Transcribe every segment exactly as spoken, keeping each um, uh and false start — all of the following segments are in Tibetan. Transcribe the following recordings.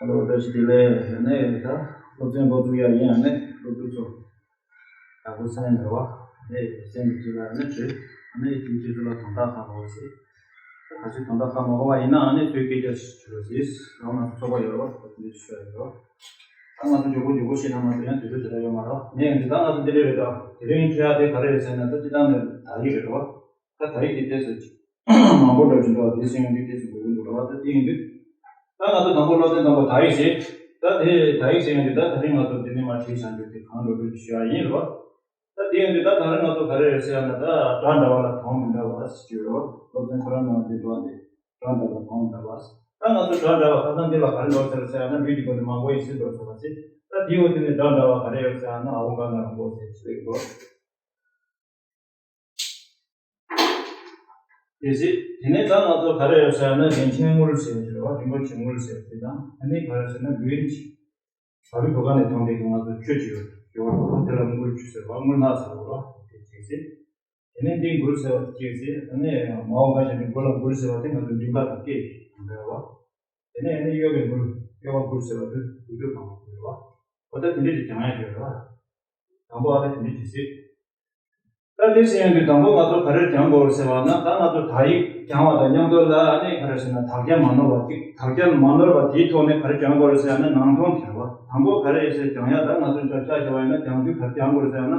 ལོ་བཀྲ་ཤིས་བདེ་ལེགས། ནས་ད་སློབ་ཚན་འགོ་འཛུགས་ཡ་ཡིན། ཨ་ནས་སློབ་ཕྲུག་ཚོ་ད་གུ་སེམས་འདྲ་བ་ནས་སེམས་ཀྱི་ཅི་ལ་ནས་བྲིས། ཨ་ནས་དེའི་རྗེས་སུ་ལ་དོན་དག་ཁག་མང་བ་ཞིག་ད་ག་ཚོད་དོན་དག་ཁག་མང་བ་ཡིན་ན་ཨ་ནས་ཚོད་སྐད་ཆ་ཞུ་རོགས་ཞེས་རང་ལ་ཚོགས་པ་ཡོད་རོགས་ད་དེ་འདྲ་ཞུ་ཡ་ཡོད་རོགས། ད་ང་ཚོ་མགྱོགས་པོ་མགྱོགས་པོ་བཤད་ན་ང་ཚོ་ཡང་དུས་ཚོད་ཞེ་དྲག་ཡོད་མ་རེད། ནས་ཡང་འདི་ད་ང་ཚོ་འདི་འདྲ་རེད། ད་དེ་རིང་འཁྱེར་ཡ་དེ་ག་རེ་རེད་ཟེར་ན་ད་སྤྱི་བཏང་ནས་ད་ཡིག་རེད་རོགས། ད་ད་རེས་ཀྱི་ཏོག་ཙམ་མང་པོ་འདྲ་བཞིན་འདུག་དེ་སེང་འདི་ཏོག་ཙམ་དགོས་ཀྱི་འདུག་ར་བ། ད་དེ་ཡིན་དུས་ད་ང་ཚོ་དང་པོ་སློབ་ཚན་དང་པོ་ད་ཡིག་ཟེར། ད་དེ་ད་ཡིག་ཟེར་ཡོང་དུས་ད་ད་རིང་ང་ཚོ་འདི་ནས་མར་བྲིས་བཞག་རྒྱུ་དེ་གང་འགྲོ་རྒྱུ་ཞུ་ཡ་ཡིན་ར་བ། ད་དེ་ཡིན་དུས་ད་ད་རིང་ང་ཚོ་ག་རེ་རེད་ཟེར་ཡ་ན་ད་སྒྲ་འདྲ་བ་ལ་དོན་མི་འདྲ་བ་ཞེས་བརྗོད་རོགས། སློབ་ཚན་ཁོ་རང་ནང་དེ་འགྲོ་བ་འདི་སྒྲ་འདྲ་བ་དོན་མི་འདྲ་བ། ད་ང་ཚོ་སྒྲ་འདྲ་བ་ཁ་སང་འདི་ལ་ག་རེ་འགྲོ་ཟེར་ཟེར་ཡ་ན་ལུས་ཀྱི་སྒོ་ནས་མང་པོ་ཡིན་ཟེར་འགྲོ་ཟེར་བ་ཟེར། ད་དེའི་འོག་དེ་ནས་སྒྲ་འདྲ་བ་ག་རེ་ཡོད་ཟེར་ཡ་ན་ཨ་བོ་ག་ན་རོ་མགོ་ཟེར་ཅིག་འགྲོ། དེ་ཟེར། དེ་ནས་ད་ང་ཚོ་ག་རེ་ཡོད་ཟེར་ན་རིན་ཆེན་དངུལ་ཟེར་གྱི་རེད་བ། རིན་པོ་ཆེ་དངུལ་ཟེར་དེ་དང་ཨ་ནི་ག་རེ་ཟེར་ན་ལུས་ཆེ། བ་བི་བུ་ག་ནས་ཐོན་པའི་ང་ཚོ་ཆོས་ཅིག་ཡོད་ཡོད་བ། དེ་ལ་དངུལ་ཆུ་ཟེར་བ་དངུལ་ནག་ཟེར་བ་རེད་བ། དེ་གཅིག་ཟེར། དེ་ནས་འདི་མགུལ་ཟེར་བ་གཅིག་ཟེར། ཨ་ནི་མའོ་འགའ་ཞིག་ནི་མགུལ་ལ་མགུལ་ཟེར་བ་དེ་ང་ཚོ་མགྲིན་པ་དང་སྐེ་ཡོད་རེད་བ། དེ་ནས་ཨ་ནི་གཡོག་པའི་མགུལ་གཡོག་པ་མགུལ་ཟེར་བ་དེ་དགུ་བཅུ་གང་བ་རེད་བ། འོ་ད་དེ་འདྲས་ཅིག་སྦྱང་ཡ་ཡོད་རེད་བ། དང་པོ་ཨ་ནི་དེ་འདྲས་ཅིག་ཟེར། ད་དེ་ཟེར་ཡོང་དུས་དང་པོ་ང་ཚོ་ག་རེ་སྦྱང་དགོས་རེད་ཟེར་བ་ན། ད་ང་ཚོ་དག་ཡིག་སྦྱང་བ་དང་མཉམ་དུ་ལ་ཨ་ནི་ག་རེ་ཟེར་ན་དག་སྐྱོན་མ་ནོར་བ་གཅིག་དག་སྐྱོན་མ་ནོར་བ་དེའི་ཐོག་ནས་ག་རེ་སྦྱང་དགོས་རེད་ཟེར་ན་ནང་དོན་དེ་རེད་བ། དང་པོ་ག་རེ་ཟེར་སྦྱང་ཡ་ད་ང་ཚོ་ཆ་ཆ་བཞག་པ་ཡིན་ན་སྦྱང་དུས་ག་རེ་སྦྱང་དགོས་རེད་ཟེར་ན།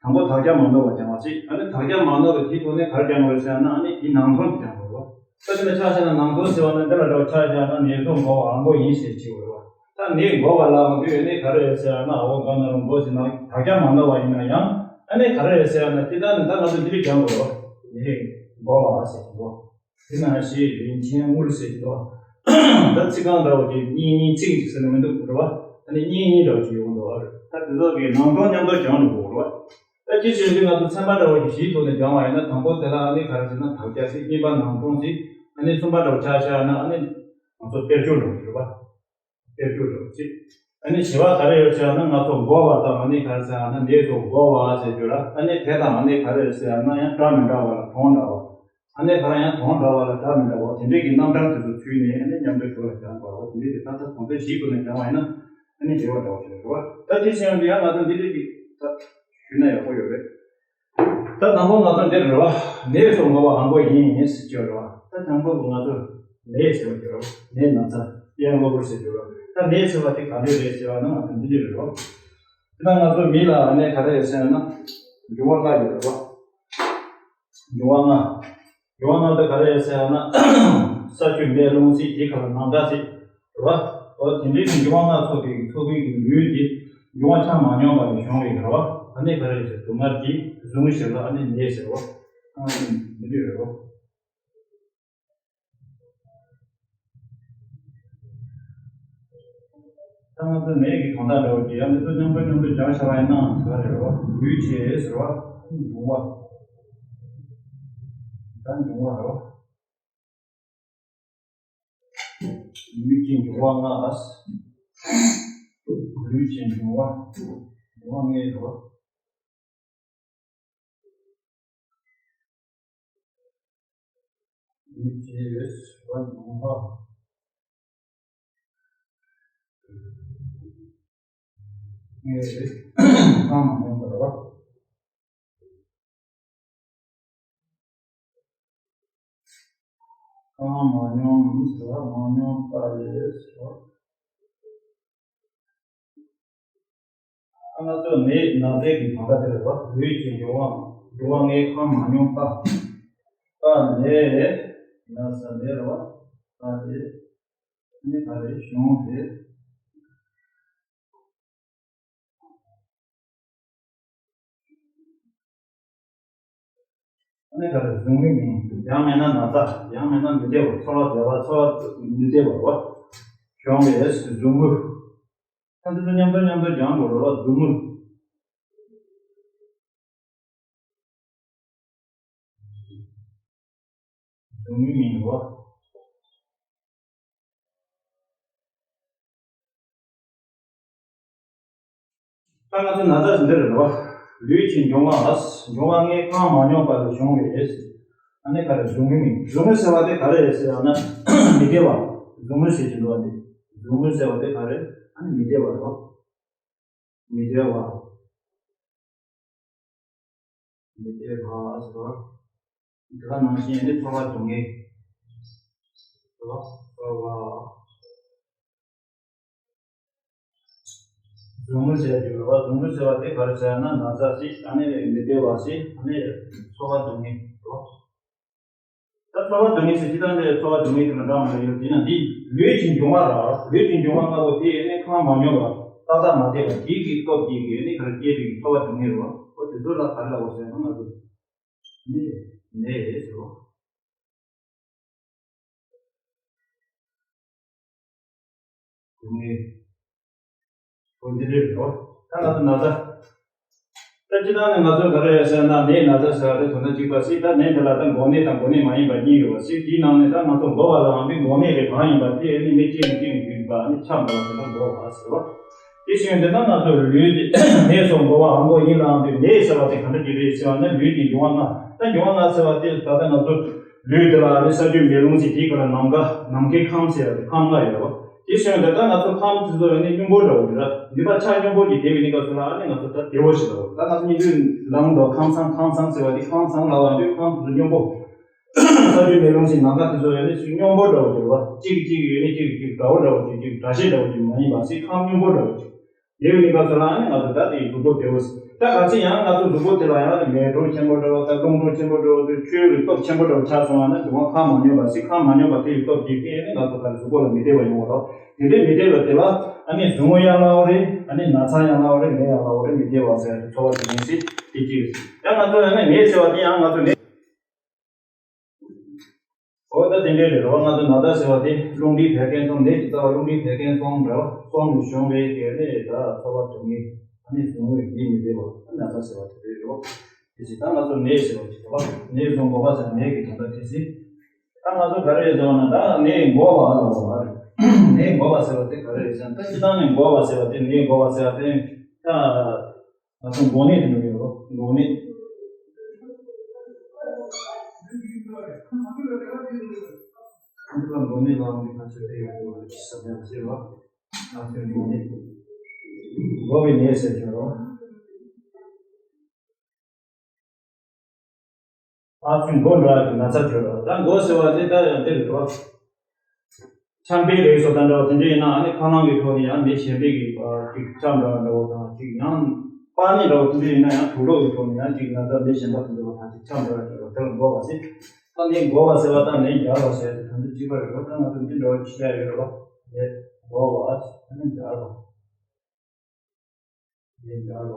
དང་པོ་དག་སྐྱོན་མ་ནོར་བ་སྦྱང་བ་གཅིག་ཨ་ནི་དག་སྐྱོན་མ་ནོར་བ་དེའི་ཐོག་ནས་ག་རེ་སྦྱང་དགོས་རེད་ཟེར་ན་ཨ་ནི་དེའི་ནང་དོན་དེ་སྦྱང་དགོས་རེད་བ། ད་དེ་ལ་ཆ་བཞག་ན་ནང་དོན་ཟེར་བ་ན་འདི་ལ་འདྲ་བ་ཆ་བཞག་ན་ནད་སོགས་འགོག་པ་དབང་པོ་ཡིན་ཞེས་བྱས་པ་རེད་བ། ད་ནད་འགོག་པ་ལ་འོང་དུས་ནི་ག་རེ་ཡོད་ཟེར་ན་ཨ་བོ་ག་ན་རོ་མགོ་ཟེར་ན་དག་སྐྱོན་མ་ནོར་བ་ཡིན་ན་ཡང་ཨ་ནི་ག་རེ་ཡོད་ཟེར་ན་སྤྱིར་བཏང་ནི་ད་ང་ཚོ་འདི་རིགས་སྦྱང་དགོས་རེད་བ། ནད་འགོག་པ་ཟེར་གྱི་འདུག་དེ་ན་ཞེས་རིན་ཆེན་དངུལ་ཟེར་གྱི་འདུག་ད་ཚིག་རྐང་འདྲ་བོ་དེ་གཉིས་གཉིས་ཚིག་གཅིག་ཟེར་ན་མི་འདུག་རེད་བ། ཨ་ནི་གཉིས་གཉིས་འདྲ་བོ་ཅིག་ཡོང་འདུག་བ། ད་དེ་ཚོ་གི་ནང་དོན་མཉམ་དུ་སྦྱང་དགོས་རེད་བ། ད་ཅི་ཞིག་འདི་ང་ཚོ་ཚན་པ་འདྲ་བོ་ཞིག་བཞིའི་ཐོག་ནས་སྦྱང་བ་ཡིན་ན་དང་པོ་དེ་ལ་ཨ་ནི་ག་རེ་ཟེར་ན་དག་སྐྱོན་ཟེར། གཉིས་པ་ནང་དོན་ཟེར། ཨ་ནི་གསུམ་པ་འདྲ་བོ་ཆ་བཞག་ན་ཨ་ནི་ང་ཚོ་དཔེར་བརྗོད་འདྲ་བོ་ཞིག་རེད་བ། དཔེར་བརྗོད་འདྲ་བོ་ཞིག་ཨ་ནི་བཞི་པ་ག་རེ་ཡོད་ཟེར་ན་ང་ཚོ་འགོག་པ་དང་ཨ་ནི་ག་རེ་ཟེར་ན་ནད་སོགས་འགོག་པ་ཟེར་རྒྱུ་ར། ཨ་ནི་དེ་དང་ཨ་ནི་ག་རེ་ཟེར་ན་ཡང་སྒྲ་མི་འདྲ་བ་ལ་དོན་འདྲ་བ། ཨ་ནི་ཁ་རང་ཡང་དོན་འདྲ་བ་ལ་སྒྲ་མི་འདྲ་བ་དེ་འདྲའི་གི་རྣམ་གྲངས་དེ་ཚོ་ཚུད་ནས་ཨ་ནི་མཉམ་དུ་ཞོར་ལ་སྦྱང་དགོས་པ་དེ་འདྲའི་གི་ད་ལྟ་དོན་ཚན་བཞིའི་སྒོ་ནས་སྦྱང་བ་ཡིན་ན་ཨ་ནི་འབྲེལ་བ་འདྲ་བ་ཞིག་རེད་བ། ད་དེ་བཞིན་དུ་ཡང་ང་ཚོ་འདི་འདྲའི་གི་ད་ཞུས་ན་ཡག་པོ་ཡོད་རེད། ད་དང་པོ་ང་ཚོ་འདིར་རེད་བ། ནད་སོགས་འགོག་པ་དབང་པོ་ཡིན་ཟེར་གྱི་ཡོད་རེད་བ། ད་དང་པོ་ང་ཚོ་ནད་ཟེར་བ་ཡོད་རེད་བ། ནད་ན་ཚ་གཡས་གཡོན་གློ་བུར་ཟེར་གྱི་ཡོད་རེད་བ། ད་ནད་ཟེར་བ་དེ་ག་འདྲ་རེད་ཟེར་བ་ན་ང་ཚོ་འདི་འདྲ་རེད་བ། ད་ང་ཚོ་མི་ལ་ནད་ག་རེ་རེད་ཟེར་ན་འབྱུང་བ་ལྔ་ཡོད་རེད་བ། འབྱུང་བ་ལྔ། འབྱུང་བ་ལྔ་དེ་ག་རེ་རེད་ཟེར་ན། ས་ཆུ་མེ་རླུང་གསུམ་དེ་ག་ལ་ནང་དགྲ་ཟེར། རེད་བ། འོ་དེ་འདྲའི་གི་འབྱུང་བ་ལྔ་ཚོགས་པའི་ཚོགས་པའི་གི་ལུས་དེ་འབྱུང་བ་ཆ་མ་སྙོམས་པ་ལས་བྱུང་བའི་རེད་བ། ཨ་ནི་ག་རེ་རེད་ཟེར་སྡུག་བསྔལ་གྱི་ཟུག་རྔུ་ཞིག་ལ་ཨ་ནི་ནད་ཟེར་བ། ཨ་ནི་འདི་འདྲ་རེད་བ། ད་ང་ཚོ་ནད་ཀྱི་དོན་དག་འདྲ་བོ་ཅིག་ཡང་འདི་ཚོ་མཉམ་དུ་མཉམ་དུ་སྦྱར་བྱ་བ་ཡིན་ན་ག་རེ་རེད་བ། ལུས་ཀྱི་ཟེར་བ། འབྱུང་བ། ད་འབྱུང་བ་རེད་བ། ལུས་ཀྱི་འབྱུང་བ་ལྔ། ལུས་ཀྱི་འབྱུང་བ། འབྱུང་བ་ལྔའི་རེད་བ། ལུས་ཀྱི་རེད་བ། འབྱུང་བ་ལྔའི་རེད། ཁམས་མ་སྙོམས་པ་རེད་བ། ཁམས་མ་སྙོམས་ཟེར་བ་མ་སྙོམས་པ་ལས་སོ། ང་ཚོ་ནད་ན་ཚའི་གི་གང་ག་དེ་རེད་བ། ལུས་ཀྱི་འབྱུང་བ་འབྱུང་བ་ལྔའི་ཁམས་མ་སྙོམས་པ། པ་ལས་ན་ཚ་ལས་རེད་བ། པ་ལས་ནི་ག་རེ་བྱུང་རེད། ཨ་ནི་ག་རེ་ཟུག་རྔུ་མིན། ཡང་མིན་ན་ན་ཚ། ཡང་མིན་ན་མི་བདེ་བ། ཚོར་བ་བདེ་བ། ཚོར་བ་མི་བདེ་བ་རེད་བ། བྱུང་བའི་ཟུག་རྔུ། ད་འདི་ཚོ་མཉམ་དུ་མཉམ་དུ་སྦྱང་དགོས་རེད་བ། ཟུག་རྔུ། ཟུག་རྔུའི་མིང་རེད་བ། ད་ང་ཚོ་ན་ཚ་ཟིན་འདི་རེད་བ། ལུས་ཀྱི་འབྱུང་བ། འབྱུང་བ་ལྔའི་ཁམས་མ་སྙོམས་པ་ལས་བྱུང་བའི། ཨ་ནི་ག་རེ་ཟུག་རྔུའི་མིང་། ཟུག་རྔུ་ཟེར་བ་དེ་ག་རེ་རེད་ཟེར་ཡང་ན་མི་བདེ་བ། ཟུག་རྔུ་ཟེར་གྱི་འདུག་བ་འདི། ཟུག་རྔུ་ཟེར་བ་དེ་ག་རེ། ཨ་ནི་མི་བདེ་བ་རེད་བ། མི་བདེ་བ། མི་བདེ་བ་ཟེར་བ། དེ་ག་ནང་བཞིན་ནི་ཚོར་བ་སྡུག་བསྔལ། ཚོར་བ། ཟུག་རྔུ་ཟེར་གྱི་རེད་བ། ཟུག་རྔུ་ཟེར་བ་དེ་ག་རེ་ཟེར་ན་ན་ཚ་ཟེར། ཨ་ནི་མི་བདེ་བ་ཟེར། ཨ་ནི་ཚོར་བ་སྡུག་བསྔལ་རེད་བ། ད་ཚོར་བ་སྡུག་བསྔལ་ཟེར་སྤྱིར་བཏང་འདི་ཚོར་བ་སྡུག་བསྔལ་དེ་ལ་འདྲ་མི་འདྲ་ཡོད་དེ་ན། འདི་ལུས་ཀྱི་འབྱུང་བ་ར། ལུས་ཀྱི་འབྱུང་བ་ལྔ་པོ་དེ་ནི་ཁམས་མ་མྱོང་བ། ཏག་ཏག་མ་བལྟས་པ་དེ་གི་སྟོབས་ཀྱིས་ནི་ག་རེ་སྐྱེས་པའི་ཚོར་བ་སྡུག་བསྔལ་རེད་བ། འོ་དེ་ཚོ་ལ་ག་རེ་ལབ་དགོས་ཟེར་ན་ང་ཚོ་ནད། ནད་ཟེར་བ། སྡུག་བསྔལ། འོ་འདི་འདྲ་རེད་བ། ད་ང་ཚོ་ན་ཚ། ད་སྤྱིར་བཏང་ནས་ང་ཚོ་ག་རེ་ཡོད་ཟེར་ན་ནད་ན་ཚ་ཟེར་བ་དེ་དོན་དག་གཅིག་པ་ཞིག་ད་ནད་འདི་ལ་ད་འགོག་ནད་དང་འགོག་ནད་མ་ཡིན་པ་གཉིས་ཡོད་པ་ཞིག་དེའི་ནང་ནས་ད་ང་ཚོ་འགོག་པ་ལའང་དེ་འགོག་ནད་རེད་གང་ཡིན་པ་དེ་ནི་མི་གཅིག་ནས་གཅིག་ནས་གཅིག་ནས་ད་ནི་ཆ་འདྲ་བ་དེ་ད་འགོག་པ་ཟེར་བ། དེ་བཞིན་དེ་ད་ང་ཚོ་ལུས་ཀྱི་ནད་སོགས་འགོག་པའང་འགོག་ཡིན་ལའང་དེ་ནད་ཟེར་བ་དེ་ག་འདྲ་ཅིག་རེད་ཟེར་བ་ན་ལུས་ཀྱི་འབྱུང་བ་ལྔ། ད་འབྱུང་བ་ལྔ་ཟེར་བ་དེ་ད་ལྟ་ང་ཚོ་ལུས་དེ་ལ་ནི་ས་རྒྱུས་མེ་རླུང་ཞེས་དེའི་སྐོར་ལ་ནམ་མཁའ་ནམ་མཁའི་ཁམས་ཟེར་བ་དེ་ཁམས་ལྔ་ཡོད་རེད་བ། དེ་བཞིན་དུ་ད་ང་ཚོ་ཁམས་དེ་ཚོ་ཡང་ནི་སྙོམས་པོ་འདྲ་བོ་རེད་ར། ནུས་པ་ཆ་སྙོམས་པོ་ཅིག་བསྡད་པའི་གནས་སྐབས་སུ་ལ་ཨ་ནི་ང་ཚོ་ད་བདེ་བོ་ཞིག་ལ་འོ། ད་ང་ཚོ་སྙིང་བསྡུས་ལམ་འགྲོ་ཁམས་སངས་ཁམས་སངས་ཟེར་བ་དེ་ཁམས་སངས་ལ་བ་འདུས་ཁམས་དེ་ཚོ་སྙོམས་པོ། ས་རྒྱུས་མེ་རླུང་ཞིག་ནམ་མཁའ་དེ་ཚོ་ཡང་ནི་སྙོམས་པོ་འདྲ་བོ་རེད་བ། གཅིག་གིས་གཅིག་ཡོད་ནི་གཅིག་གིས་གཅིག་འདྲ་བོ་འདྲ་བོ་ཅིག་གཅིག་འདྲ་ཤས་འདྲ་བོ་ཅིག་མ་ཡིན་པ་ཞིག་ཁམས་སྙོམས་པོ་འདྲ་བོ་ཅིག་བདེ་བའི་གནས་སྐབས་སུ་ལ་ཨ་ནི་ང་ཚོ་ད་དེའི་གཟུགས་པོ་བདེ་བོ་ཟེར། ད་ག་ཚོད་ཡང་ང་ཚོ་གཟུགས་པོ་དེ་ལ་ཡང་ནི་མེ་དྲོད་ཆེན་པོ་འདྲ་བོ་དང་རླུང་དྲོད་ཆེན་པོ་འདྲ་བོ་དང་ཆུའི་གི་སྟོབས་ཆེན་པོ་འདྲ་བོ་ཆགས་སོང་བ་ན་དེ་བ་ཁམས་མ་སྙོམས་པ་ཞིག་ཁམས་མ་སྙོམས་པ་དེ་ཡི་སྟོབས་ཀྱིས་ཨ་ནི་ང་ཚོ་ག་རེ་གཟུགས་པོ་ལ་མི་བདེ་བ་ཡོང་བ་རོ། དེ་འདྲའི་མི་བདེ་བ་དེ་ལ་ཨ་ནི་ཟུག་རྔུ་ཡང་སླ་བོ་རེད། ཨ་ནི་ན་ཚ་ཡང་སླ་བོ་རེད། ནད་ཡང་སླ་བོ་རེད། མི་བདེ་བ་ཟེར་ཡ་དེ་ཚོར་བ་དེ་ཡིན་སྲིད་དེ་གཅིག་རེད། ཡང་ང་ཚོ་ཡང་ནི་ནད་ཟེར་བ་དེ་ཡང་ང་ཚོ་ནད། འོ་ད་དེ་འདྲའི་རེད་རོ། ང་ཚོ་ན་ཚ་ཟེར་བ་དེ་རླུང་མཁྲིས་བད་ཀན་གསུམ། ནད་ཀྱི་རྩ་བ་རླུང་མཁྲིས་བད་ཀན་གསུམ་འདྲ་བ་གསུམ་ནས་བྱུང་བའི་གལ་ཏེ་ད་ཚོར་བ་སྡུག་བསྔལ་ཨ་ནི་ཟུག་རྔུ་ཡིད་མི་བདེ་བ་ན་ཚ་ཟེར་བ་དེ་རེད་རོ། དེ་བཞིན་ད་ང་ཚོ་ནད་ཟེར་བ་ཅིག་རེད་བ། ནད་སོགས་འགོག་པ་ཟེར་ནད་ཀྱི་དོན་དག་དེ་ཟེར། ད་ང་ཚོ་ག་རེ་ཟེར་བ་ན་ད་ནད་འགོག་པ་ལ་འགོག་པ་རེད། ནད་འགོག་པ་ཟེར་བ་དེ་ག་རེ་རེད་ཟེར་ན་ད་སྤྱིར་བཏང་ནས་འགོག་པ་ཟེར་བ་དེ་ནད་འགོག་པ་ཟེར་བ་དེ་ད། ང་ཚོ་འགོག་ནད་དེ་འདྲ་ཡོད་རོ། འགོག་ནད། ང་ཚོ་ལ་འགོག་ནད་ལའང་མི་ཁ་ཆེ་བ་ཡོད་རེད་བ་ཟེར་ཡང་ཟེར་བ། ང་ཚོའི་འགོག་ནད། འགོག་པའི་ནད་ཟེར་གྱི་རོ། ཨ་ཚུན་མགོ་འདྲ་གི་ན་ཚ་བྱོས་རོགས། ད་མགོ་ཟེར་བ་དེ་ད་ཡང་དེ་རེད་རོགས། ཆམ་པའི་རིགས་སོགས་དང་འདྲ་བ་དེ་འདྲ་ཡིན་ན་ཨ་ནི་ཁ་རླངས་ཀྱི་ཐོག་ནས་ཡང་མེ་གཞན་པའི་གི་ཅིག་ཆམ་འདྲ་འདྲ་བོ་དང་ཅིག་ཡང་པགས་ནད་འདྲ་བོ་དེ་འདྲ་ཡིན་ན་ཡང་དུག་ལོག་གི་ཐོག་ནས་ཡང་ཅིག་ན་ཚ་མེ་གཞན་པ་དེ་འདྲ་བ་དང་ཅིག་ཆམ་འདྲ་འདྲ་བོ་དེ་ལ་མགོ་བ་ཟེར། ད་ནད་མགོ་བ་ཟེར་བ་དང་ནད་འབྱར་བ་ཟེར་དེ་དོན་དུ་གཅིག་པ་རེད་རོགས། ད་ང་ཚོ་འདི་འདྲ་བ་ཅིག་བཤད་ཡོད་རོགས། ནད་མགོ་བ་ཨ་ནི་འབྱར་བ། ནད་འབྱར་བ།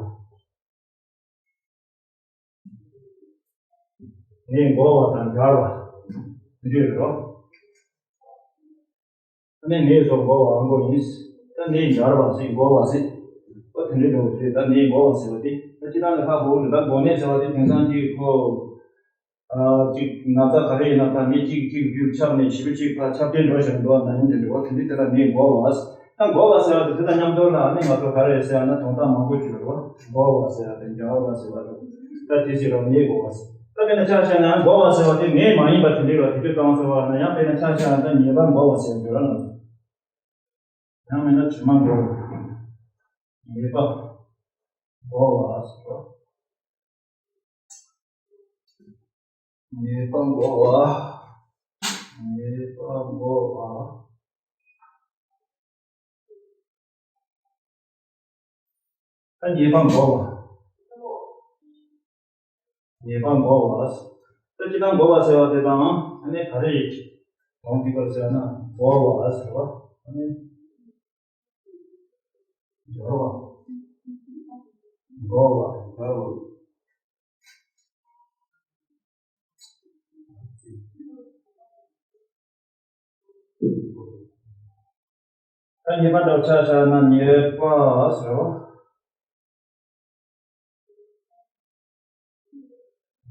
ནད་འགོ་བ་དང་འབྱར་བ། འདི་རེད་རོ། ཨ་ནི་ནད་སོགས་འགོ་བའང་འགོ་ཡིན། ད་ནད་འབྱར་བ་ཟེར་འགོ་བ་ཟེར། ཨོ་དེ་འདྲའི་འགྲོ་བ་རེད། ད་ནད་འགོ་བ་ཟེར་བ་དེ་ད་སྤྱིར་བཏང་ནས་ཧ་གོ་གི་འདུག་ད་འགོ་ནད་ཟེར་བ་དེ་དེང་སང་གི་ཁོ། ཨ་གཅིག་ན་ཚ་ག་རེ་ཡིན་ན་ད་ནི་གཅིག་གཅིག་རྒྱུ་ཁྱབ་ནས་ཞེ་པོ་གཅིག་ཕར་ཁྱབ་གདལ་འགྲོ་བཞིན་འདུག་ན་ཡིན་དེ་འདྲ་བ་དེ་འདྲ་དེ་ལ་ནད་འགོ་བ། ད་འགོ་བ་ཟེར་བ་དེ་དེ་དང་མཉམ་དུ་ལ་ནི་ང་ཚོ་ག་རེ་ཟེར་ན་དོན་དག་མང་པོ་ཅིག་ཡོད་རེད་བ། འགོ་བ་ཟེར་བ་དེ་འབྱར་བ་ཟེར་བ་རེད། ད་དེ་ཟེར་རོ་ནད་འགོ་བ་ཟེར། ད་དཔེར་ན་ཆ་བཞག་ན་འགོ་བ་ཟེར་བ་དེ་ནད་མ་ཡིན་པ་དེ་འདྲ་བ་དེ་དུས་གང་ཟེར་བ་ན་ཡང་དཔེར་ན་ཆ་བཞག་ན་ད་ཉེས་པ་འགོ་བ་ཟེར་འདོད་ར་ང་ཚོ། ཡང་མིན་ན་དྲི་མ་འགོ་བ། ཉེས་པ་འགོ་བ་ཟེར་བ། ཉེས་པ་འགོ་བ། ཉེས་པ་འགོ་བ། ད་ཉེས་པ་འགོ་བ། ཉེས་པ་འགོ་བ། ད་སྤྱིར་བཏང་འགོ་བ་ཟེར་བ་དེ་དང་ཨ་ནི་ག་རེ་ཡིན་གྱི་གང་ཅིག་པར་ཟེར་ན་འགོ་བ་ཟེར་བ་ཨ་ནི། འབྱོར་བ། འགོ་བ། འབྱོར་བ། ད་ཉེས་པ་འདྲ་བོ་ཆ་བཞག་ན་ཉེས་པ་ཟེར་བ།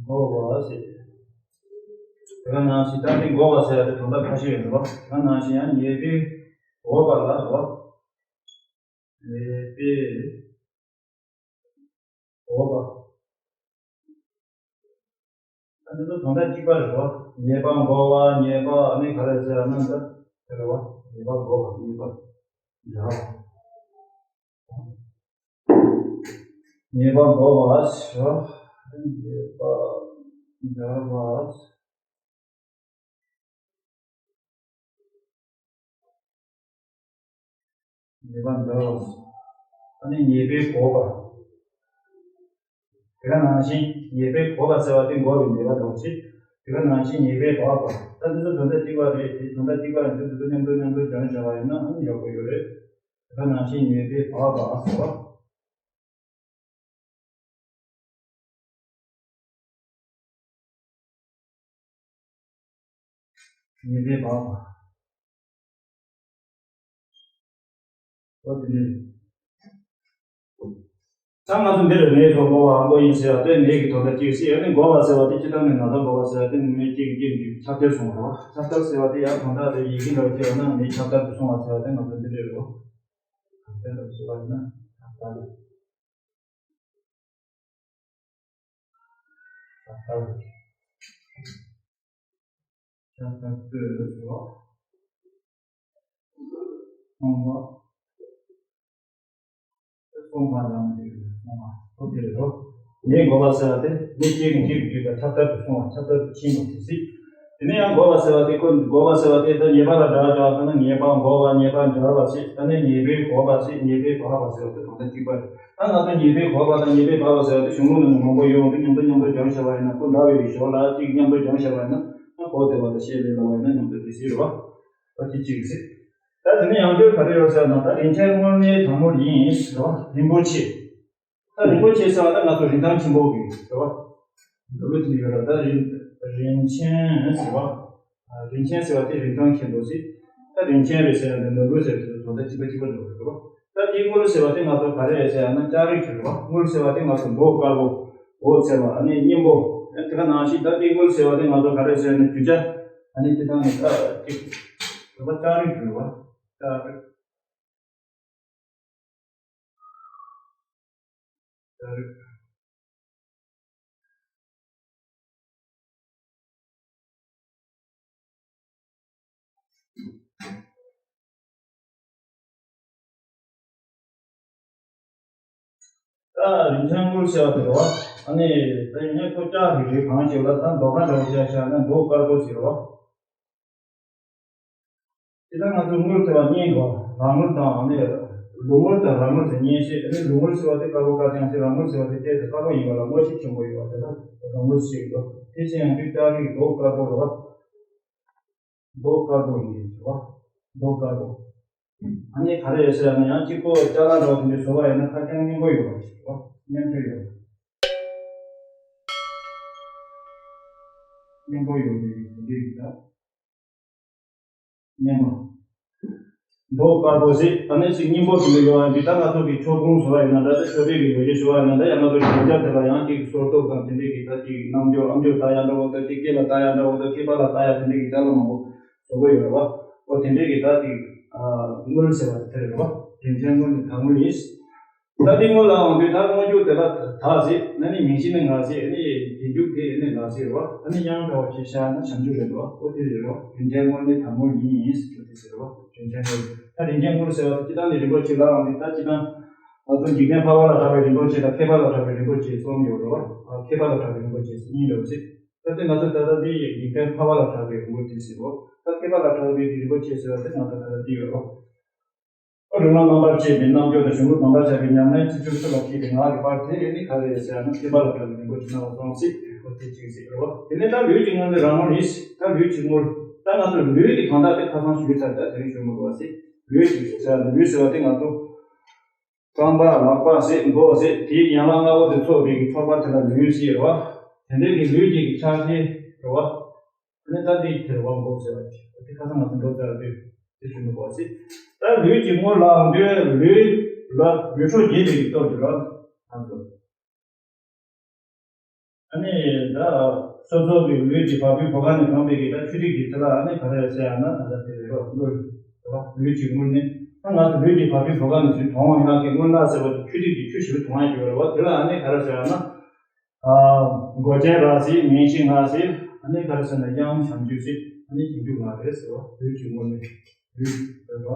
འགོ་བ་ཟེར། དེ་ག་ནང་བཞིན་ད་འདི་འགོ་བ་ཟེར་ཡ་དེ་དོན་དག་ཁ་ཤས་ཡོད་འདུག་བ། དེ་ག་ནང་བཞིན་ཡང་ཉེས་པའི་འོག་པ་ལ་རོ། ཉེས་པའི་འོག་པ། ད་འདི་ཚོ་དོན་དག་གཅིག་པ་རེད་བ། ཉེས་པ་འགོ་བ། ཉེས་པ་ཨ་ནི་ག་རེ་ཟེར་ཡ་ན་འདི་དེ་རེད་བ། ཉེས་པ་འགོ་བ། ཉེས་པ། འདྲ་བ། ཉེས་པ་འགོག་པ་ཞེས་པ། ཉེས་པ་འདྲ་བ། ཉེས་པ་འདྲ་བ། ཨ་ནི་ཉེས་པས་འགོག་པ། དེ་ག་ནང་བཞིན་ཉེས་པས་འགོག་པ་ཟེར་བ་དེ་འགོག་པའི་ཉེས་པ་འདྲ་བོ་ཞིག་དེ་ག་ནང་བཞིན་ཉེས་པས་འགོག་པ། ད་འདི་ཚོ་དོན་དག་གཅིག་པ་རེད། དེ་དོན་དག་གཅིག་པ་ཡིན་དུས་འདི་ཚོ་མཉམ་དུ་མཉམ་དུ་སྦྱོང་བྱ་བ་ཡིན་ན་ཨང་ཡག་པོ་ཡོད་རེད། དེ་ག་ནང་བཞིན་ཉེས་པས་འགོག་པ་ཟེར་བ། ཉེས་པས་འགོག་པ། འོ་དེ་ནས། ད་ང་ཚོ་འདིར་ནད་སོགས་འགོག་པ་དབང་པོ་ཡིན་ཟེར་བ་དེ་ནད་ཀྱི་དོན་དག་གཅིག་ཟེར་ཡ་ནི་འགོག་པ་ཟེར་བ་དེ་སྤྱིར་བཏང་ནས་ན་ཚ་འགོག་པ་ཟེར་བ་དེ་ནི་ནད་གཅིག་གི་རྐྱེན་གྱིས་ཁྱབ་གདལ་སོང་བ་རེད་བ། ཁྱབ་གདལ་ཟེར་བ་དེ་ཡང་གང་ལྟར་དེ་ཡི་གེ་འདྲ་བ་སྐྱེ་བ་ན་ནད་ཁྱབ་གདལ་དུ་སོང་བ་ཟེར་བ་དེ་ང་ཚོ་འདི་འདྲ་རེད་བ། ཁྱབ་གདལ་དུ་སོང་བ་ཡིན་ན་ཁྱབ་གདལ། ཁྱབ་གདལ། ཁྱབ་གདལ་ཟེར་བ། སོང་བ། སོང་བ་ལ་འདི་སོང་བ་ཐོབ་ཀྱི་རེད་དོ། ངས་འགོག་པ་ཟེར་བ་དེ་ངས་སྐྱེ་གི་སྐྱེ་གི་བརྒྱུད་པ་ཁྱབ་གདལ་དུ་སོང་བ་ཁྱབ་གདལ་དུ་ཕྱིན་པ་དེ་སྲིད། དེ་ནས་ཡང་འགོག་པ་ཟེར་བ་དེ་ཁོ་འགོག་པ་ཟེར་བ་དེ་ད་ཉེས་པ་ལ་འདྲ་བ་འདྲ་བ་ལྟ་ན་ཉེས་པ་འགོག་པ་ཉེས་པ་འབྱར་བ་ཞེས་ད་ནི་ཉེས་པས་འགོག་པ་ཞེས་ཉེས་པས་འབར་བ་ཟེར་བ་དེ་དོན་དག་གཅིག་པ་རེད། ད་ང་ཚོ་ཉེས་པས་འགོག་པ་དང་ཉེས་པས་འབར་བ་ཟེར་བ་དེ་གཞུང་ལུགས་ནང་ནས་མང་པོ་ཡོད་འོང་དུས་མཉམ་དུ་མཉམ་དུ་སྦྱོང་བྱ་བ་ཡིན་ན་ཁོ་འདྲ་བའི་ཞོར་ལ་གཅིག་མཉམ་དུ་སྦྱོང་བྱ་བ་ཡིན་ན་ད་གོ་བདེ་བ་དང་ཤེས་ལས་སླ་བ་ཡིན་ན་མཉམ་དུ་དེ་སྲིད་རེད་བ། ད་དེ་གཅིག་རེད། ད་དེ་ནས་ཡང་བསྐྱར་ག་རེ་ཡོད་ཟེར་ན་ད་རིན་ཆེན་དངུལ་ནི་དལ་མོ་ཡིན་ཟེར་བ་རིན་པོ་ཆེ། ད་རིན་པོ་ཆེ་ཟེར་བ་ད་ང་ཚོ་རིན་ཐང་ཆེན་པོ་གི་ཟེར་བ། འདོད་པ་ཅན་ཡོད་ར་ད་རིན་རིན་ཆེན་ཟེར་བ། རིན་ཆེན་ཟེར་བ་དེ་རིན་ཐང་ཆེན་པོ་ཟེར། ད་རིན་ཆེན་རེད་ཟེར་ཡང་འདི་ནོར་བུ་ཟེར་དེ་ཚོ་དོན་དག་གཅིག་པ་གཅིག་པ་འགྲོ་གི་རེད་བ། ད་དེའི་དངུལ་ཟེར་བ་དེ་ང་ཚོ་ག་རེ་རེད་ཟེར་ཡང་ན་ལྕགས་རིགས་ཀྱི་རེད་བ། དངུལ་ཟེར་བ་དེ་ང་ཚོ་མདོག་དཀར་པོ། འོད་ཟེར་བ་ཨ་ནི་སྙིང་པོ། དེ་ག་ནང་བཞིན་ད་དེའི་དངུལ་ཟེར་བ་དེ་ང་ཚོ་ག་རེ་ཟེར་ཡང་ན་རྒྱུ་ཆ། ཨ་ནི་དེ་དང་ནི་ད་གཅིག་རེད་བ། ལྕགས་རིགས་ཀྱི་རེད་བ། ལྕགས་རིགས། ད་རིན་ཆེན་དངུལ་ཟེར་བ་དེ་རེད་བ། ཨ་ནི་ད་ཡིན་ན་ཁོ་ལྕགས་ཀྱི་རིགས་གང་ཞིག་ལ་ད་མདོག་ཁ་འདྲ་བོ་བྱས་བཞག་ན་མདོག་དཀར་པོ་ཞིག་རེད་བ། དེ་ལྟར་ང་ཚོ་དངུལ་ཟེར་བ་གཉིས་འདུག་རང་དངུལ་དང་ཨ་ནི་ལོ་དངུལ་དང་རང་དངུལ་ཟེར་གཉིས་ཤིག་ཨ་ནི་ལོ་དངུལ་ཟེར་བ་དེ་དཀར་པོ་དཀར་རྐྱང་ཞིག་རང་དངུལ་ཟེར་བ་དེ་སྐད་དེ་དཀར་པོ་ཡིན་པ་ལ་སྔོ་ཞིག་ཆེན་པོ་ཡོད་པ་དེ་ལ་རང་དངུལ་ཞིག་འདུག་དེ་བཞིན་ཡང་དེ་ལྕགས་རིགས་མདོག་དཀར་པོ་རེད་བ། མདོག་དཀར་པོ་ཡིན་ཟེར་བ། མདོག་དཀར་པོ། ཨ་ནི་ག་རེ་ཟེར་ན་ཡང་གཅིག་པོ་ཅ་ལག་འདྲ་བོ་དེ་འདྲ་བཟོ་བ་ཡིན་ན་ཁ་རྐྱང་སྙིང་པོ་ཡོད་པ་ཞིག་རེད་བ། སྙིང་པོ་ཡོད། སྙིང་པོ་ཡོད་པའི་དེ་འདྲ་ཡིན་ད། སྙིང་པོ། མདོག་དཀར་པོ་ཟེར་ད་ནས་ཅིག་སྙིང་པོ་ཟེར་ནས་ཡོང་བ་འདི་ད་ང་ཚོ་གི་ཆོས་ཕུང་བཟོ་བ་ཡིན་ན་འདྲ་ད་ཆོས་པའི་གི་ལོ་རྒྱུས་བཟོ་བ་ཡིན་ན་འདྲ་ཡང་ང་ཚོ་གི་རྒྱབ་དེ་ལ་ཡང་ཅིག་སོར་གཏོགས་དང་དེ་འདྲའི་གི་ད་ཅིག་རྣམ་འགྱུར་ཨམ་ཅོག་ལྟ་ཡ་འདྲ་བོ་དང་ཅིག་སྐེ་ལ་ལྟ་ཡ་འདྲ་བོ་དང་སྐེད་པ་ལ་ལྟ་ཡ་དེ་འདྲའི་གི་ཅ་ལག་མང་པོ་བཟོ་གི་ཡོད་རེད་བ། ཨོ་དེ་འདྲའི་གི་ད་ཅིག་དངུལ་ཟེར་བ་དེ་རེད་བ། རིན་ཆེན་དངུལ་ནི་དལ་མོ་ཡིན། ད་དེ་སྔོན་ལ་འོང་དུས་ད་སྔོན་འཇུག་དེ་ལ་དག་ཟེར་ན་ནི་མིང་གཞི་ནི་ངག་ཟེར་ནི་རྗེས་འཇུག་དེ་ནི་ལ་ཟེར་བ་ཨ་ནི་དབྱངས་འདྲ་བ་ཞེས་བྱ་ན་བྱང་ཆུབ་རེད་འདུག་ཨོ་དེ་རེད་རོ། རིན་ཆེན་དངུལ་ནི་དལ་མོ་ཡིན་ཟེར་དེ་ཟེར་བ་རིན་ཆེན་དངུལ། ད་རིན་ཆེན་དངུལ་ཟེར་བ་དེ་སྤྱི་བཏང་ནི་རིན་པོ་ཆེ་ལ་འོང་དུས་ད་སྤྱི་བཏང་ང་ཚོ་འཇིག་རྟེན་འཕགས་པ་ལ་གྲགས་པའི་རིན་པོ་ཆེ་དང་མཁས་པ་ལ་གྲགས་པའི་རིན་པོ་ཆེ་གསུམ་ཡོད་རོ། མཁས་པ་ལ་གྲགས་པའི་རིན་པོ་ཆེ་གཉིས་ཡོད་ཟེར། ད་དེ་ང་ཚོ་ད་ལྟ་འདི་འཇིག་རྟེན་འཕགས་པ་ལ་གྲགས་པའི་དངུལ་དེ་ཟེར་རོ། ད་མཁས་པ་ལ་གྲགས་པའི་རིན་པོ་ཆེ་ཟེར་བ་དེ་ང་ཚོ་ད་ལྟ་འདི་ཡོད་རོ། ཨོ་སྒྲོལ་མ་རྣམ་པར་བཅས་པའི་རྣལ་འབྱོར་དང་གཞུང་ལུགས་རྣམ་པར་གཞག་པའི་ཉམས་ལེན་ཚིག་བཅུ་གསུམ་ལ་མཁས་པའི་ངག་གི་པར་དེ་ནི་ག་རེ་ཟེར་ན་མཁས་པ་ལ་གྲགས་པའི་རིན་པོ་ཆེ་སྣང་བ་གསུམ་ཟེར་ཨོ་དེ་གཅིག་ཟེར་རོ། དེ་ནས་ད་ལུས་ཀྱི་དངུལ་ནི་རང་ངོ་ཡིན། ད་ལུས་ཀྱི་དངུལ་ད་ང་ཚོ་ལུས་ཀྱི་དོན་དག་དེ་ཁ་སང་ཞུས་ཚར། ད་དེ་རིང་ཞུ་མི་དགོས་པ་ཟེར། ལུས་ཀྱི་ཟེར་ན་ལུས་ཟེར་བ་དེ་ང་ཚོ་རྐང་པ་ལག་པ་ཟེར་མགོ་ཟེར་དེའི་ཡན་ལག་ལྔ་པོ་དེ་ཚོགས་པའི་གི་ཚོགས་པ་དེ་ལ་ལུས་ཟེར་རོ། དེ་འདྲའི་གི་ལུས་ཀྱི་གི་ཆ་ཤས་རོ། ཨ་ནི་ད་དེ་དེར་དབང་པོ་ཟེར་བ་ཅིག་དེ་ཁ་སང་ང་ཚོ་འགྲོ་ཚར་དུས་དེ་ཞུ་མི་དགོས་ཟེར། ད་ལུས་ཀྱི་དངུལ་ལའང་དུས་ལུས་ལ་ལུས་ཁྲོ་རྒྱས་པའི་གི་སྟོབས་ཀྱིས་རོ། ཨ་ནི་ད་སོ་སོ་གི་ལུས་ཀྱི་བ་སྤུའི་བུ་ག་ནས་གྲུབ་པའི་གི་ད་ཆུ་ཐིགས་ཀྱི་དེ་ལ་ཨ་ནི་ག་རེ་ཟེར་ཡང་ན་ད་ལྟ་དེ་རེད་རོ། དངུལ་རེད་བ། ལུས་ཀྱི་དངུལ་ནི་ད་ང་ཚོ་ལུས་ཀྱི་བ་སྤུའི་བུ་ག་ནས་ཚུར་མཐོང་བ་ཡིན་ན་གི་དངུལ་ནག་ཟེར་བ་དེ་ཆུ་ཐིགས་ཀྱི་ཆུ་ཞིག་མཐོང་ཡ་ཡོད་རེད་བ། དེ་ལ་ཨ་ནི་ག་རེ་ཟེར་ཡང་ན། མགོ་ཅན་ར་ཟེར་མིང་གཞི་ངག་ཟེར། ཨ་ནི་ག་རེ་ཟེར་ན་དབྱངས་བྱང་ཆུབ་ཟེར། ཨ་ནི་རྗེས་འཇུག་ངག་རེད་ཟེར་བ་ལུས་ཀྱི་དངོས་གནས་ལུས་རེད་དོ།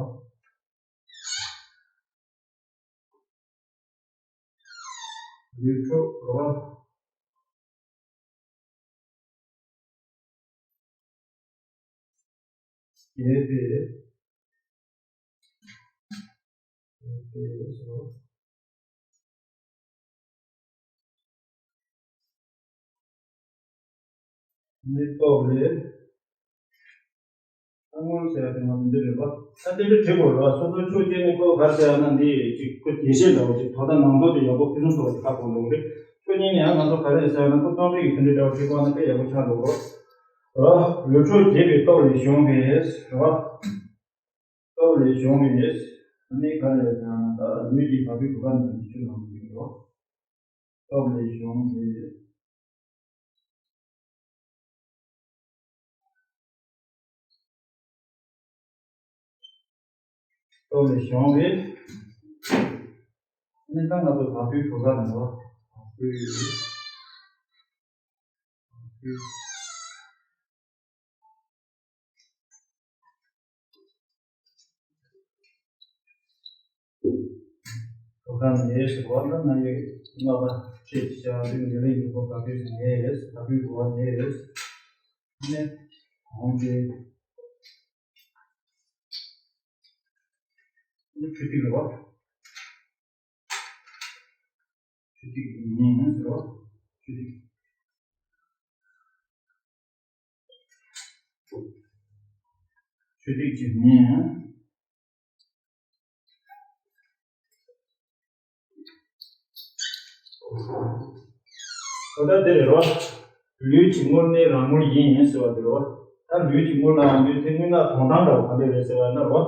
ལུས་འཕྲོ་རོ། རྒྱས་པའི་རྒྱས་པའི་སོ། ནི་སྟོབས་ལས། ཨ་སྔོན་ཟེར་ཡ་དེ་ང་ཚོ་འདི་རེད་པ། ད་དེ་འདྲ་བྲིས་དགོས་རེད་པ། སོ་སོའི་ཕྱོགས་སྐྱེས་ནི་ཁོ་ག་རེ་ཟེར་ཡ་ན་འདི་ཅིག་ཁོ་རྒྱས་བཤད་འདྲ་བོ་ཅིག་ཐོག་མཐའ་ནང་དོན་དེ་ཡག་པོ་ཕུན་སུམ་ཚོགས་པ་ཅིག་ཧ་གོ་འགྲོ་གི་རེད། ཁོ་གཉིས་ནས་ཡང་ང་ཚོ་ག་རེ་ཟེར་ཡ་ན་ཁོ་རྩོམ་རིག་གི་དེ་འདྲའི་འདྲ་བོ་བྲིས་པ་ན་དཔེ་ཡག་པོ་ཆགས་འགྲོ་གི་རེད། རེད་པ། ལུས་འཕྲོ་རྒྱས་པའི་སྟོབས་ལས་བྱུང་བའི་རེད་པ། སྟོབས་ལས་བྱུང་བའི་ཨ་ནི་ག་རེ་ཟེར་ན་ད་ལུས་ཀྱི་བ་སྤུའི་བུ་ག་ནས་ཀྱི་ཆུ་ནང་དུ་ཡོད། སྟོབས་ལས་བྱུང་བའི་སྟོབས་ལས་བྱུང་བའི་ཨ་ནི་ད་ང་ཚོ་བ་སྤུའི་བུ་ག་ནས་བ་སྤུའི་བུ་ག་ནས་ཟེར་བ་ན་ན་ཡོད་ལྔ་པ་ཁྲིད་བྱ་བའི་ཉེ་ལེགས་ཡོད་པོ་ག་དུས་ནས་ཟ་བའི་གོ་བ་ནས་ནས་གོང་གི་ཁྲི་ཏིག་ལ་བ། ཆུ་ཐིགས་ཉིན་ཟེར་རོ། ཆུ་ཐིགས། ཆུ་ཐིགས་ཀྱི་ཉིན། ད་ལྟ་འདི་རེད་རོ། ལུས་ཀྱི་དངོས་གནས་རང་ངོར་ཡིན་ཟེར་བ་འདི་རོ། ད་ལུས་ཀྱི་དངོས་ལའང་ལུས་དེ་དངོས་ལ་དོན་དམ་འདྲ་བ་ག་འདྲ་རེད་ཟེར་བ་ན་རོ།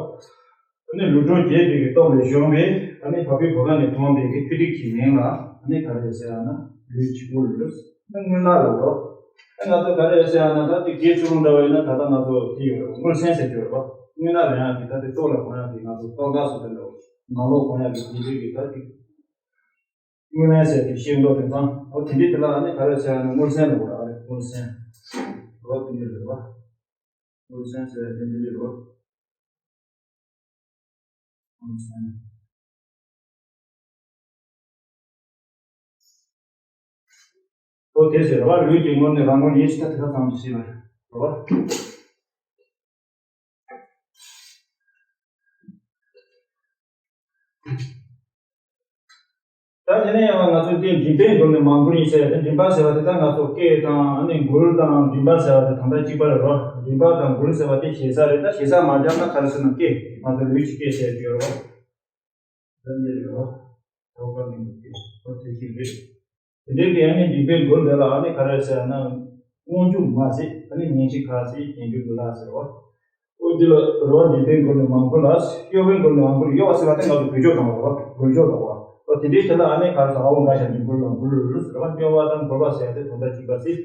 ཨ་ནི་ལུས་འཕྲོ་རྒྱས་པའི་གི་སྟོབས་ལས་བྱུང་བའི་ཨ་ནི་བ་སྤུའི་བུ་ག་ནས་མཐོང་བའི་གི་ཁྱུ་ཐིགས་ཀྱི་མིང་ལ་ཨ་ནི་ག་རེ་ཟེར་ཡ་ན་ལུས་ཀྱི་དངོས་ལུས་ཨ་དངོས་ལ་ལ་རོ། ཨ་ང་ཚོ་ག་རེ་ཟེར་ཡ་ན་ད་དེ་རྒྱས་ཆུ་རུང་འདྲ་བ་ཡིན་ན་ད་ལྟ་ང་ཚོ་དེ་ཡོད་རེད་དངོས་སེམས་ཟེར་གྱི་ཡོད་རེད་པ། དངོས་ལ་ལ་ཡང་དེ་ད་དེ་ལྟོ་ལ་གོ་ཡ་དེ་ང་ཚོ་ལྟོ་ལ་སོ་དེ་འདྲ་བོ་ནང་ལོགས་གོ་ཡ་དེ་དེ་རིགས་ཀྱི་ད་དེ། དངུལ་ལན་ཟེར་དེ་ཤེས་འགྲོ་དེང་སང་འོ་དེ་འདྲའི་དེ་ལ་ཨ་ནི་ག་རེ་ཟེར་ཡ་ན་དངུལ་སེན་ལ་གོ་ར་ཨ་རེ་དངུལ་སེན། འོ་དེ་འདྲའི་རེད་བ། དངུལ་སེན་ཟེར་ཡ་དེ་འདྲའི་རེད་བ། དངུལ་སེན། འོ་དེ་ཟེར་བ་ལུས་ཀྱི་དངོས་ནི་རང་ངོ་ཡིན་ཞེས་ད་དེ་ག་ཙམ་གྱིས་ཤེས་པ་རེད་བ། ད་དེ་ནས་ཡང་ང་ཚོ་འདི་མགྲིན་པའི་མགུལ་ནས་མ་མགུལ་ཡིན་ཟེར་ཡ་དེ་མགྲིན་པ་ཟེར་བ་དེ་ད་ང་ཚོ་སྐེ་དང་ཨ་ནི་མགུལ་དང་མགྲིན་པ་ཟེར་བ་དེ་དོན་དག་གཅིག་པ་རེད་རོ། མགྲིན་པ་དང་མགུལ་ཟེར་བ་དེ་ཞེ་ས་རེད། ད་ཞེ་ས་མ་སྦྱར་ན་ག་རེ་ཟེར་ན་སྐེ་ང་ཚོ་ལུས་ཀྱི་སྐེ་ཟེར་གྱི་ཡོད་རོ། ད་འདི་རེད་རོ། དོགས་པ་མི་འདུག་སྐེ་ཨོ་དེ་གཅིག་རེད། དེ་འདྲའི་གི་ཨ་ནི་མགྲིན་པའི་མགུལ་དེ་ལ་ཨ་ནི་ག་རེ་ཟེར་ན། སྔོན་འཇུག་མ་ཟེར་ཨ་ནི་ཉིན་གཅིག་ཁ་ཟེར་རྗེས་འཇུག་མི་ལ་ཟེར་བ། ཨོ་འདི་ལ་རོ་མགྲིན་པའི་མགུལ་ནི་མ་མགུལ་ལ་གཡོ་བའི་མགུལ་ནི་མ་མགུལ་གཡོ་བ་ཟེར་བ་དེ་ང་ཚོ་འགུལ་སྐྱོད་དང་བ་མགུལ་སྐྱོད་དང་བ། ཨོ་དེ་འདྲའི་དེ་ལ་ཨ་ནི་ག་རེ་ཟེར་ཨ་བོ་འགའ་ཞིག་གི་མགུལ་ལ་མགུལ་ཟེར་བ་གཡོ་བ་དང་མགུལ་བ་ཟེར་ཡ་དེ་དོན་དག་གཅིག་པ་ཟེར།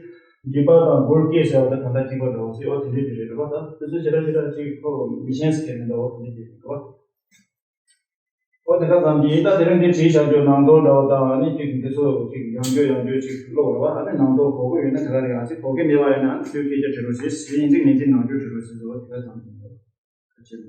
མགྲིན་པ་དང་མགུལ་སྐེ་ཟེར་བ་དེ་དོན་དག་གཅིག་པ་འདྲ་བོ་ཟེར་ཨོ་དེ་འདྲའི་དེ་རེད་རེད་བ། ད་དེ་ཚོ་ཞེ་དྲག་ཞེ་དྲག་ཅིག་ཁོ་མི་ཤེས་ཟེར་མཁན་མི་འདུག་ཨོ་དེ་འདྲའི་དེ་རེད་བ། ཨོ་དེ་ག་ཙམ་གྱིས་ད་དེ་རིང་འདི་བྲིས་བཞག་རྒྱུ་ནང་དོན་འདྲ་བོ་དང་ཨ་ནི་ཅིག་འདི་ཚོ་ཅིག་ཡང་བསྐྱར་ཡང་བསྐྱར་ཅིག་ཀློག་རོགས་ཨ་ནི་ནང་དོན་གོ་གི་ཡོད་ན་དེ་ག་རེད། ཨ་ཙི་གོ་གི་མེད་པ་ཡིན་ན་ཨ་ནི་ཁྱོད་སྐད་ཆ་དྲི་རོགས་ཞེས་ཡིན་ཅིག་མིན་ཅིག་ནང་བསྐྱར་དྲི་རོགས་ཞེས་ཟེར་བ་དེ་ག་ཙམ་གྱིས་འདུག་ཁ་ཆེ་ལ།